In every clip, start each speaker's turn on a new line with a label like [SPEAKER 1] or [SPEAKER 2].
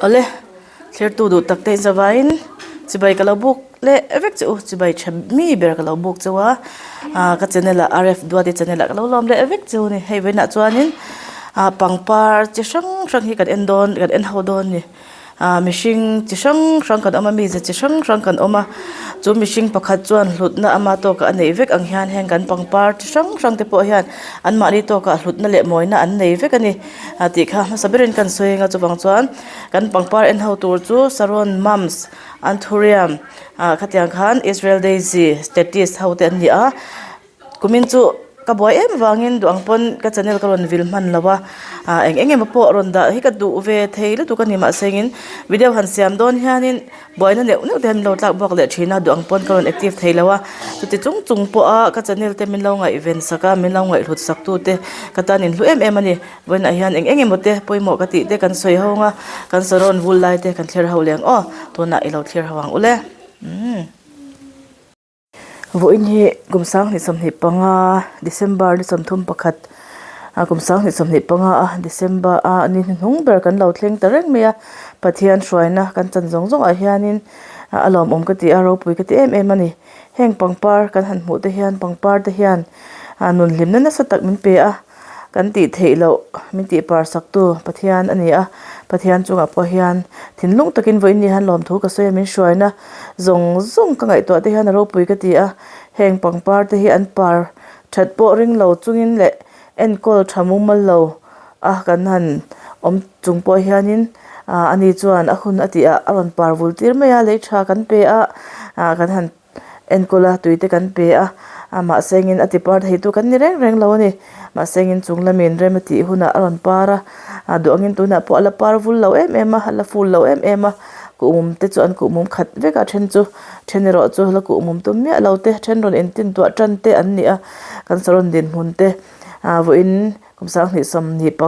[SPEAKER 1] Awle, thlirtu duh tak te zavaiin chibai ka lo buk leh vek che u, chibai tha mi ber ka lo buk cheu a, ah ka channel ah RF Duati channel ah ka lo lawm leh vek cheu a ni. Hei vawiinah chuanin ah pangpar chi hrang hrang hi kan en dawn kan en ho dawn a ni. Ah mihring chi hrang hrang kan awm a mize chi hrang hrang kan awm a chu mihring pakhat chuan hlutna ama tawkah a neih vek ang hian heng kan pangpar chi hrang hrang te pawh hian anmahni tawkah hlutna leh mawina an nei vek a ni ah tih kha hmasa berin kan sawi ang a chuvang chuan kan pangpar en ho tur chu saron mums anthurium ah khatiang khan Israel daisy statis ho te an ni a. Kumin chu ka buai em vangin duh ang pawn ka channel ka rawn vil hman lo a, ah eng eng emaw pawh rawn dah hi ka duh ve thei lutuk a ni mahse engin video han siam dawn hianin buaina neuh neuh te hian min lo tlak bawk leh thin a duh ang pawn ka rawn active thei lo a, chuti chung chung pawha ka channel te min lo ngaihven sak a min lo ngaihhlut sak tu te ka tan in hlu em em a ni vawiinah hian eng eng emaw te pawimawh ka tih te kan sawi ho ang a kan saron vul lai te kan thlir ho leh ang aw tunah i lo thlir ho ang ule umm. Vawiin hi kum 2025 December ni 31 ah kum 2025 a December a ni hnuhnung ber kan lo thleng ta reng mai a Pathian hruaina kan chan zawng zawng ah hianin a lawmawm ka ti a ropui ka ti em em a ni heng pangpar kan han hmuh te hian pangpar te hian nun hlimna nasa tak min pe a. Kan tih theih loh min tih par sak tu Pathian a ni a, Pathian chungah pawh hian thinlung takin vawiin ni hian lawmthu ka sawi a, min hruaina zawng zawng ka ngaihtuah te hian a ropui ka ti a, heng pangpar te hi an par that pawh ring lo chungin leh enkawl tha mumal lo a kan han awm chung pawh hianin ah ani chuan a hun a tih ah a rawn par vul tir mai a, lei tha kan pe a ah kan han. Enkawl a tui te kan pe a, a mahse engin a ti par thei tu kan ni reng reng lo a ni. Mahse engin chung lamin rem a tih hunah a rawn par a, a duh angin tunah pawh a la par vul lo em em a, a la ful lo em em a, kuhmum te chu an kuhmum khat vek a, then chu then erawh chu la kuhmum tum miah lo te, then rawn intin tuah tan te an ni a, kan saron dinhmun te ah vawiin Kum 2025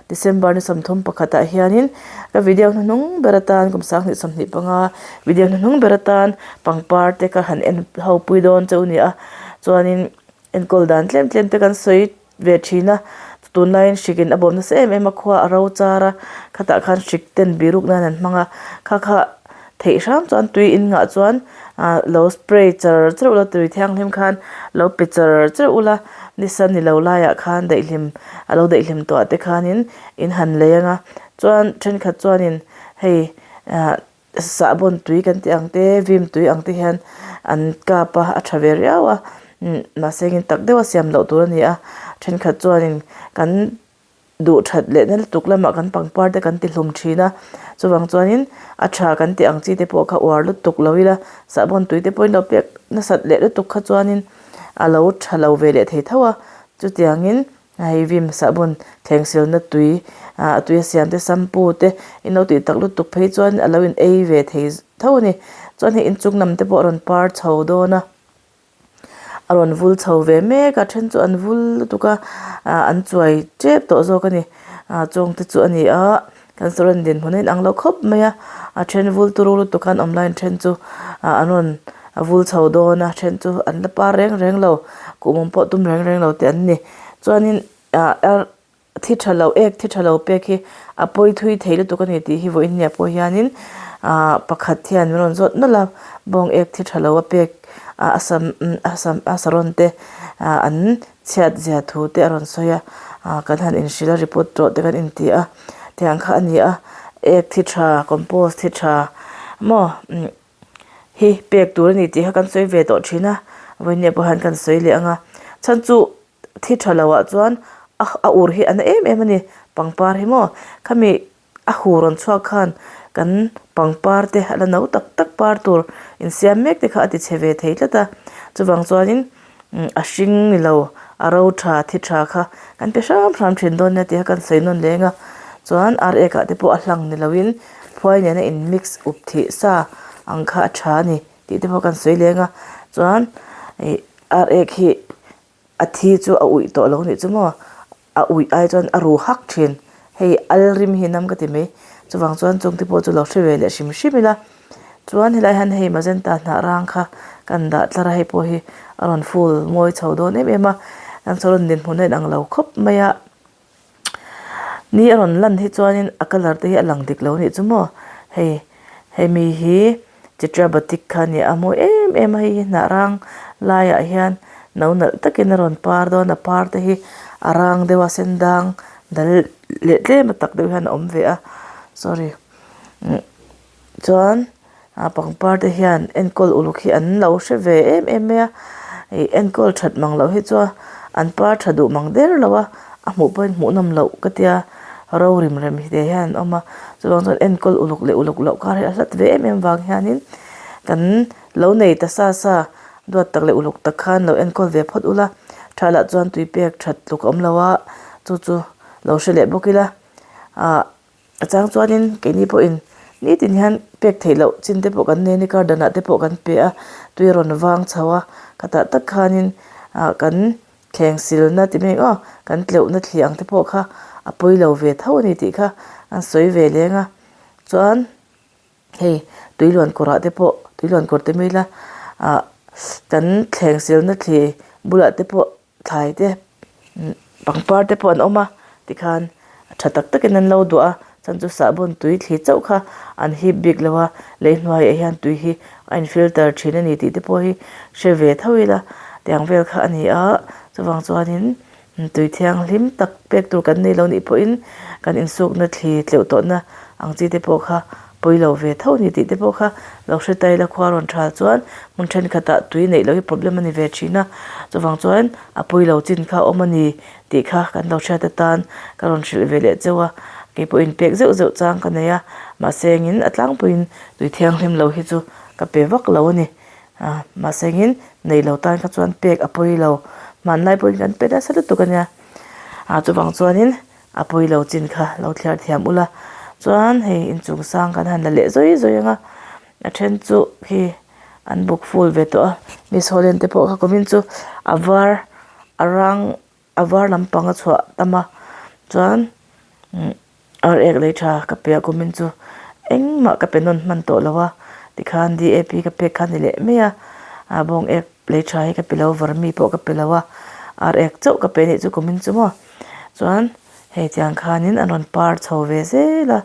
[SPEAKER 1] December ni 31 ah hianin ka video hnuhnung ber atan kum 2025 video hnuhnung ber atan pangpar te ka han en ho pui dawn cheu nia chuanin enkawl dan tlem tlem te kan sawi ve thin a tunlaiin hrik in a bawm nasa em em a khua a ro char a khatah khan hrik ten biruk nan an hmang a kha kha theih hram chuan tui in ngah chuan ah lo spray char char ula tui thianghlim khan lo pe char char ula nisa ni lo laiah khan daihlim a lo daihlim tawh ah te khanin in han lei ang a chuan thenkhat chuanin hei ah sahbawn tui kan tih ang te vim tui ang te hian an kap a a tha ve riau a mahse engin tak deuh a siam loh tur a ni a thenkhat chuanin kan duh that leh na lutuk lamah kan pangpar te kan ti hlum thin a chuvang chuanin a tha kan tih ang chi te pawh kha uar lutuk lo ila sahbawn tui te pawhin lo pek nasat leh lutuk kha chuanin a lo tha lo ve leh thei tho a chutiangin hei vim sahbawn thleng silna tui ah a tui a siam te shampoo te in lo tih tak lutuk phei chuan a lo in ei ve thei tho a ni chuan hei inchung lam te pawh a rawn par chho dawn a. A rawn vul chho ve mek a then chu an vul lutuk a ah an chuai tep tawh zawk a ni ah chawng te chu a ni a kan saron dinhmun a inang lo khawp mai a a then vul turu lutuk a an awm laiin then chu ah an rawn vul chho dawn a then chu an la par reng reng lo kuhmum pawh tum reng reng lo te an ni chuanin ah er Thi tha lo ek thi tha lo pek hi a pawi thui thei lutuk a ni tih hi vawiin nia pawh hianin ah pakhat hian min rawn zawt nawlh a bawng ek thi tha lo a pek ah a sam a sam a saron te ah an chhiat zia thu te a rawn sawi a ah kan han inhrilh a report tawh te kan inti a tiang kha a ni a ek thi tha compost thi tha maw hi pek tur a ni tih kha kan sawi ve tawh thin a vawiin nia pawh hian kan sawi leh ang a chhan chu. Thi tha lo ah chuan a a ur hi a na em em a ni pangpar hi maw khami a hu rawn chhuak khan kan pangpar te a la no tak tak par tur insiam mek te kha a ti chhe ve thei tlat a chuvang chuanin a hring ni lo a ro tha thi tha kha kan pe hram hram thin dawn nia tih kha kan sawi nawn leng a chuan ar ek ah te pawh a hlang ni loin phuai nena in mix up thih sa ang kha a tha a ni tih te pawh kan sawi leng a chuan ih ar ek hi. A thi chu a uih tawh lo nih chu maw? A uih ai chuan a ru hak thin. Hei al rim hi nam ka ti mai. Chuvang chuan chung te pawh chu lo hre ve leh hrim hrim ila. Chuan helai hian hei magenta hnah rang kha kan dah tlar a, hei pawh hi a rawn full mawi chho dawn em em a. Kan saw rawn dinhmun a inang lo khawp mai a. Ni a rawn lan hi chuanin a colour te hi a lang dik lo anih chu maw hei hemi hi chitra batik kha a ni a mawi em em a hei hi hnah rang laiah hian no nalh takin a rawn par dawn a par te hi a rang deuh a sen dang dal leh tlem a tak deuh hian a awm ve a sorry Chuan ah pangpar te hian enkawl uluk hi an lo hre ve em em mai a ih enkawl that mang loh hi chuan an par tha duh mang der lo a a hmuh pawhin hmuh nawm loh ka tia ro rim rem hi te hian an awm a chuvang chuan enkawl uluk leh uluk loh kar hi a hlat ve em em vang hianin kan lo nei ta sa sa duat tak leh uluk tak khan lo enkawl ve phawt ula tha lah chuan tui pek that tluk a awm lo a chu chu lo hre leh bawk ila ah. A chang chuanin keini pawhin nitin hian pek theih loh chin te pawh kan nei a ni garden ah te pawh kan pe a tui a rawn vang chho a khatah tak khanin ah kan thleng silna ti mai aw kan tleuhna thli ang te pawh kha a pawi lo ve tho a ni tih kha an sawi ve leng a chuan hei tui luan kawrah te pawh tui luan kawr te mai ila ah kan thleng silna thli bulah te pawh. Thlai te pangpar te pawh an awm a tikhan tha tak takin an lo duah a chuan chu sahbawn tui thli chauh kha an hip bik lo a lei hnuaiah hian tui hi a in filter thin a ni tih te pawh hi hre ve tho ila tiang vel kha a ni a chuvang chuanin tui thianghlim tak pek tur kan nei lo nih pawhin kan insukna thli tleuh tawhna ang chi te pawh kha pawi lo ve tho a ni tih te pawh kha lo hre ta ila khua rawn thal chuan hmun thenkhatah tui neih loh hi problem a ni ve thin a chuvang chuan a pawi lo chin kha a awm a ni tih kha kan lo hriat atan ka rawn hrilh ve leh cheu a keipawh inpek zeuh zeuh chang ka nei a mahse engin a tlangpuiin tui thianghlim lo hi chu ka pe vak lo a ni ah mahse engin nei lo tan kha chuan pek a pawi lo hmanlai pawhin kan pe nasa lutuk a nia ah chuvang chuanin. A pawi lo chin kha lo thliar thiam ula chuan hei inchung sang kan han la leh zawi zawi ang a a then chu khi an buk full ve tawh a miss Holland te pawh kha kumin chu a var a rang a var lampang a chhuah tam a chuan umm ar ek lei tha ka pe a kumin chu engmah ka pe nawn hman tawh lo a tikhan D A P ka pek kha a ni leh mai a a bawng ek lei tha hi ka pe lo vermi pawh ka pe lo a ar ek chauh ka pe anih chu kumin chu maw. Chuan hei tiang khanin an rawn par chho ve zel a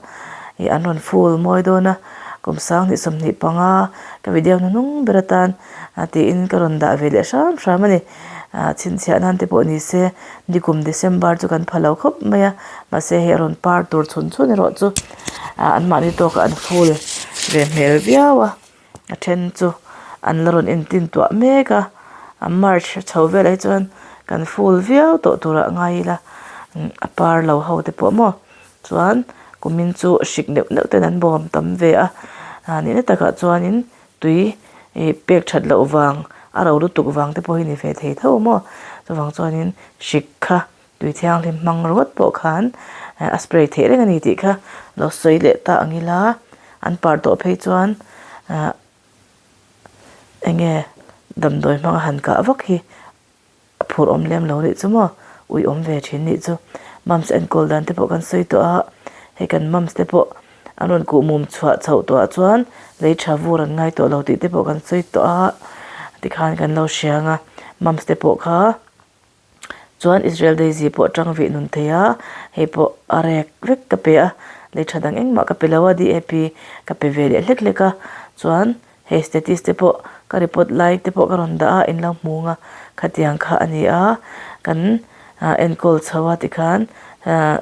[SPEAKER 1] ih an rawn full mawi dawn a kum 20 25 ka video hnuhnung ber atan ah tiin ka rawn dah ve leh hram hram a ni ah chhinchhiah nan te pawh ni se nikum December chu kan pha lo khawp mai a mahse hei a rawn par tur chhun chhun erawh chu ah anmahni tawkah an full ve hmel viau a. A then chu an la rawn intin tuah mek a a march chho velah hi chuan kan full viau tawh turah ngai ila a par lo ho te pawh maw chuan kumin chu hrik neuh neuh ten an bawm tam ve a a nihna takah chuanin tui ih pek that loh vang a ro lutuk vang te pawh hi ni ve thei tho maw chuvang chuanin hrik kha Tui thianghlim hmang ringawt pawh khan a spray theih reng a ni tih kha lo sawi leh ta ang ila an par tawh phei chuan ah eng nge damdawi hmanga han kah vak hi a phur awm lem lo nih chu maw ui awm ve thin nih chu mumps enkawl dan te pawh kan sawi tawh a hei kan mumps te pawh an rawn kuh mum chhuah chhoh tawh ah chuan lei tha vur an ngai tawh lo tih te pawh kan sawi tawh a tikhan kan lo hria ang a mumps te pawh kha. Chuan Israel Daisy pawh atang vih nun thei a, hei pawh a rek vek ka pe a, lei tha dang engmah ka pe lo a, DAP ka pe ve leh hlek hlek a, chuan hei status te pawh ka report lai te pawh ka rawn dah a, in lo hmung a, khatiang kha a ni a, kan enkawl chho a tikhan ah.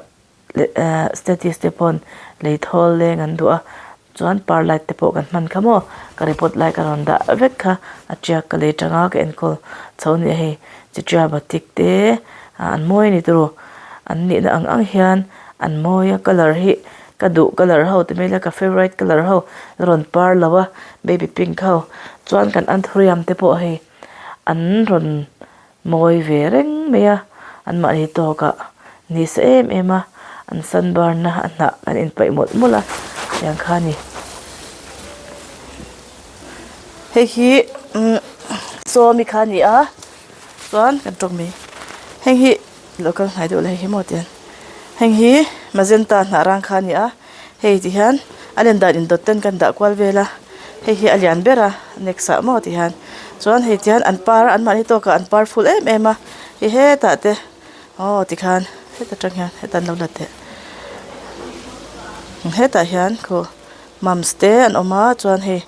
[SPEAKER 1] Status te pawn lei thawl leng an duh a chuan par light te pawh kan hman kha maw ka report lai ka rawn dah vek kha a tiak ka lei tang a ka enkawl chho a ni a hei chitria batik te an mawi a ni turu an nihna ang ang hian an mawi a colour hi ka duh colour ho ti mai ila ka favourite colour ho la rawn par lo a baby pink ho chuan kan anthurium te pawh hei an rawn Mawi ve reng mai a, anmahni tawkah ni sa em em a, an sunburn na a hnah an inpaih mawlh mawlh a tiang kha a ni. Hei hi umm sawmi kha a ni a chuan kan tawng mai heng hi lo kal hnai deuh la hei hi maw tiang heng hi magenta hnah rang kha a ni a. Hei ti hian a len dan indawt ten kan dah kual vel a hei hi a lian ber a next ah maw ti hian chuan hei ti hian an par an mahni tawkah an par full em em a hei hetah te aw tikhan heta tang hian heta an lo la teh. Hetah hian khu mums te an awm a chuan hei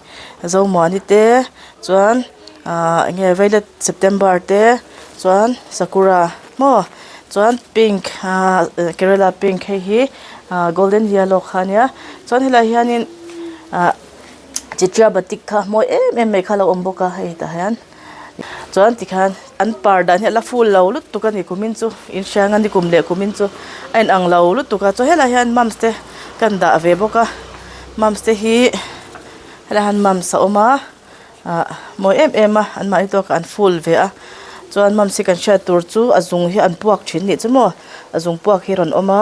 [SPEAKER 1] zomuani te chuan ahh eng nge violet september te chuan sakura maw chuan pink ahh kerala pink hei hi ahh golden yellow kha a nia chuan helaiah hianin ahh chitra batik kha mawi em em mai kha a lo awm bawk a hei tah hian. Chuan tikhian an par dan hi a la full lo lutuk a ni kumin chu in hria ang a ni kum leh kumin chu a inang lo lutuk a chuan helaiah hian mums te kan dah ve bawk a mums te hi helaiah hian mums a awm a ah mawi em em a anmahni tawkah an full ve a chuan mums hi kan hriat tur chu a zung hi an puak thin a nih chu maw a zung puak hi a rawn awm a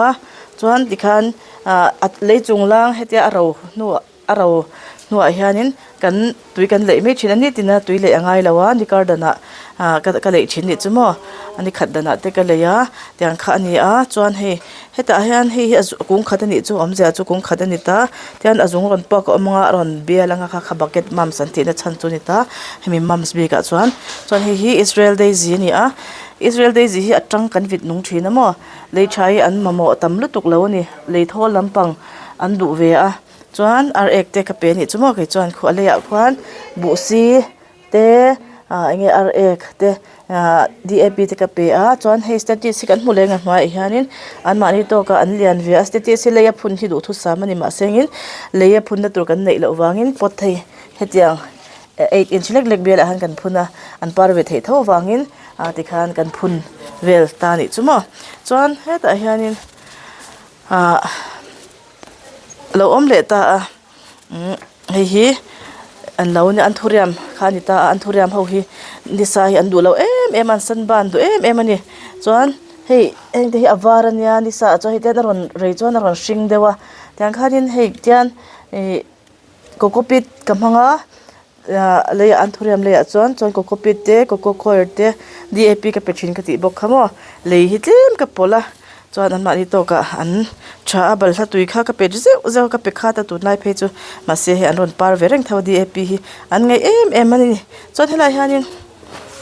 [SPEAKER 1] chuan tikhian ah a lei chung lang hetia a ro hnuah. A ro hnuah hianin kan tui kan leih mai thin a nitin a tui leih a ngai lo a ni kar danah ah ka ka leih thin nih chu maw a ni khat danah te ka lei a tiang kha a ni a chuan hei hetah hian hei hi a kung khat a nih chu awmzia chu kung khat a ni ta tian a zung rawn puak a awm ang a a rawn bial ang a kha kha bucket mums an tihna chhan chu a ni ta hemi mums bikah chuan chuan hei hi Israel daisy a ni a Israel daisy hi a tang kan vit nung thin a maw lei tha hi an mamawh tam lutuk lo a ni lei thawl lampang an duh ve a. Chuan ar ek te ka pe anih chu maw kei chuan khuh a leiah khuan buhsi te ah eng nge ar ek te ah D A P te ka pe a chuan hei statice hi kan hmu leng a hnuaiah hianin anmahni tawkah an lian ve a statice hi lei a phun hi duhthusam a ni mahse engin lei a phunna tur kan neih loh vangin pot hei hetiang eight inch lek lek bialah hian kan phun a an par ve theih tho avangin ah tikhan kan phun vel ta anih chu maw chuan hetah hianin ah. A lo awm leh ta a umm hei hi an lo nia an thuriam kha a ni ta a an thuriam ho hi nisa hi an duh lo em em a an sen ban duh em em a ni chuan hei heng te hi a var a nia nisa ah chuan hei tian a rawn rei chuan a rawn hring deuh a tiang khanin hei tian ihh cocopeat ka hmang a. Ahh leiah an thuriam leiah chuan chuan cocopeat te coco coir te D A P ka pe thin ka tih bawk kha maw lei hi tlem ka pawlh a chuan anmahni tawkah an tha a balhla tui kha ka pe zeuh zeuh a ka pe khat a tunlai phei chu mahse hei an rawn par ve reng tho a D A P hi an ngaih em em a ni chuan helaiah hianin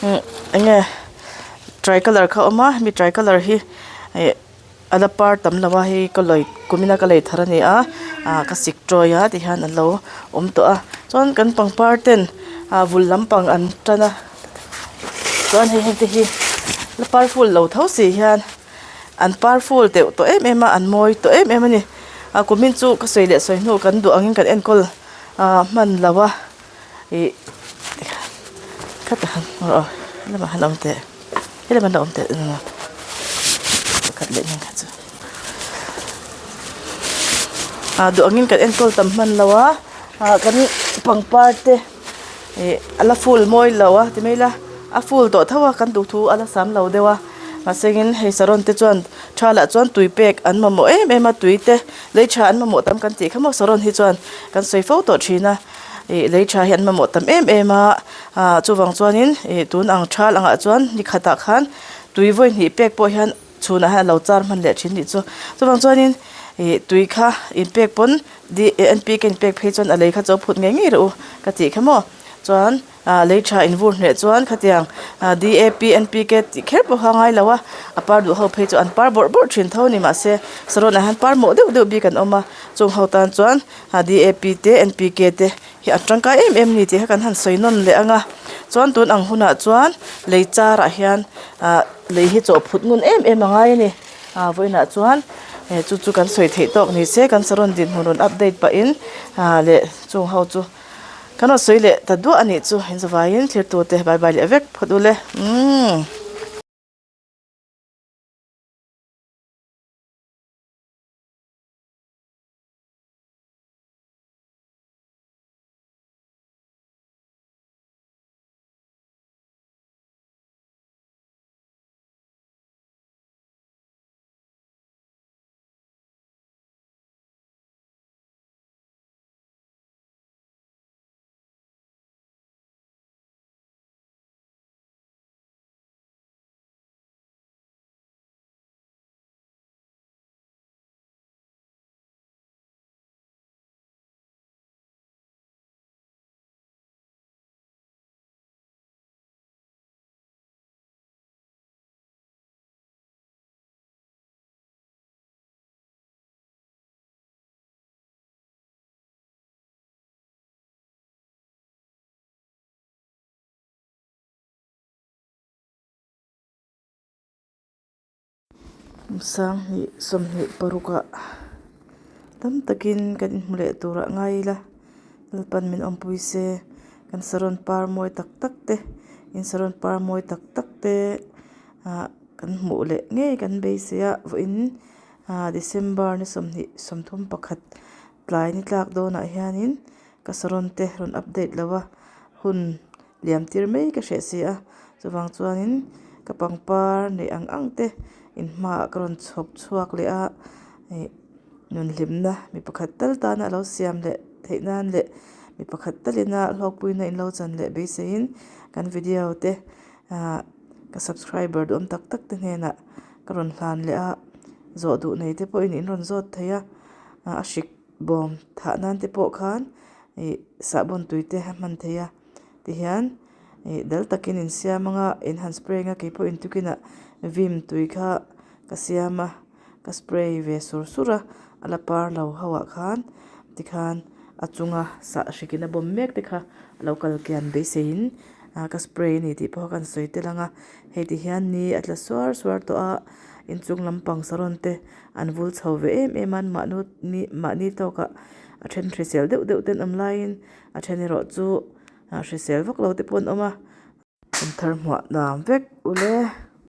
[SPEAKER 1] umm eng nge tricolour kha a awm a hemi tricolour hi ih. A la par tam lo a hei ka lawi kumina ka lei thar a ni a ah ka sik tawi a tihian an lo awm tawh a chuan kan pangpar ten ah vul lampang an tan a chuan hei heng te hi la par full lo tho si hian an par full deuh tawh em em a an mawi tawh em em a ni a kumin chu ka sawi leh sawi hnu kan duh angin kan enkawl ah hman lo a ih khatah aw helamah hian a awm teh. Helama la awm teh pakhat leh nen kha chu ah duh angin kan enkawl tam hman lo a ah kan pangpar te ih a la full mawi lo a ti mai ila a full tawh tho a kan duhthu a la sam lo deuh a mahse in hei saron te chuan tha lah chuan tui pek an mamawh em em a tui te lei tha an mamawh tam kan tih kha maw saron hi chuan kan sawi fo tawh thin a ih lei tha hi an mamawh tam em em a. Ah chuvang chuanin ih tun ang thal angah chuan ni khatah khan tui vawi hnih pek pawh hian chhunah hian a lo char hman leh thin nih chu chuvang chuanin ih tui kha inpek pawn D N P K inpek phei chuan a lei kha chu a phut ngei ngei reuh u ka tih kha maw chuan ah lei tha invur hneh chuan khatiang ah D A P N P K tih kher pawh kha a ngai lo a a par duh ho phei chu an par bawrh bawrh thin tho a ni mahse sarawn ah hian par mawh deuh deuh bik an awm a chung ho tan chuan ah D A P te N P K te. Hi a tangkai em em ni tih kha kan han sawi nawn leh ang a chuan tun ang hunah chuan lei charah hian ah lei hi chawh phut ngun em em a ngai a ni ah vawiinah chuan eh chu chu kan sawi theih tawk ni se kan saron dinhmun rawn update pahin ah leh chung ho chu kan rawn sawi leh ta duah a nih chu inzavaiin thirtute bye bye leh vek phawt ule umm. Sanghnih 26 ah tam takin kan inhmu leh turah ngai ila Lalpan min awmpui se kan saron par mawi tak tak te in saron par mawi tak tak te ah kan hmuh leh ngei kan beisei a vawiin ah December ni 30 31 tlai ni tlak dawnah hianin ka saron te rawn update lo a hun. Liam tir mai ka hreh si a, chuvang chuanin ka pangpar neih ang ang te in hmaah ka rawn chhawp chhuak leh a, ih nun hlimna mi pakhat tal tana a lo siam leh theih nan leh mi pakhat talina hlawkpuina in lo chan leh beiseiin kan video te ah ka subscriber duhawm tak tak te hnenah ka rawn hlan leh a, zawh duh nei te pawhin in rawn zawt thei a, a hrik bawm thah nan te pawh khan ih sahbawn tui te a hman theih a. Tihian ih dal takin in siam anga in han spray anga keipawh in tukinah vim tui kha ka siam a ka spray ve sur sur a a la par lo ho ah khan tikhan a chunga sah hrikin a bawm mek te kha a lo kal kian beiseiin ah ka spray a ni tih pawh kha kan sawi tel ang a hei ti hian ni a tla suar suar tawh a inchung lampang saron te an vul chho ve em em a an mahni mahni tawkah a then hrisel deuh deuh te an awm laiin. A then erawh chu hrisel vak lo te pawh an awm a. Kum thar hmuah nuam vek ule.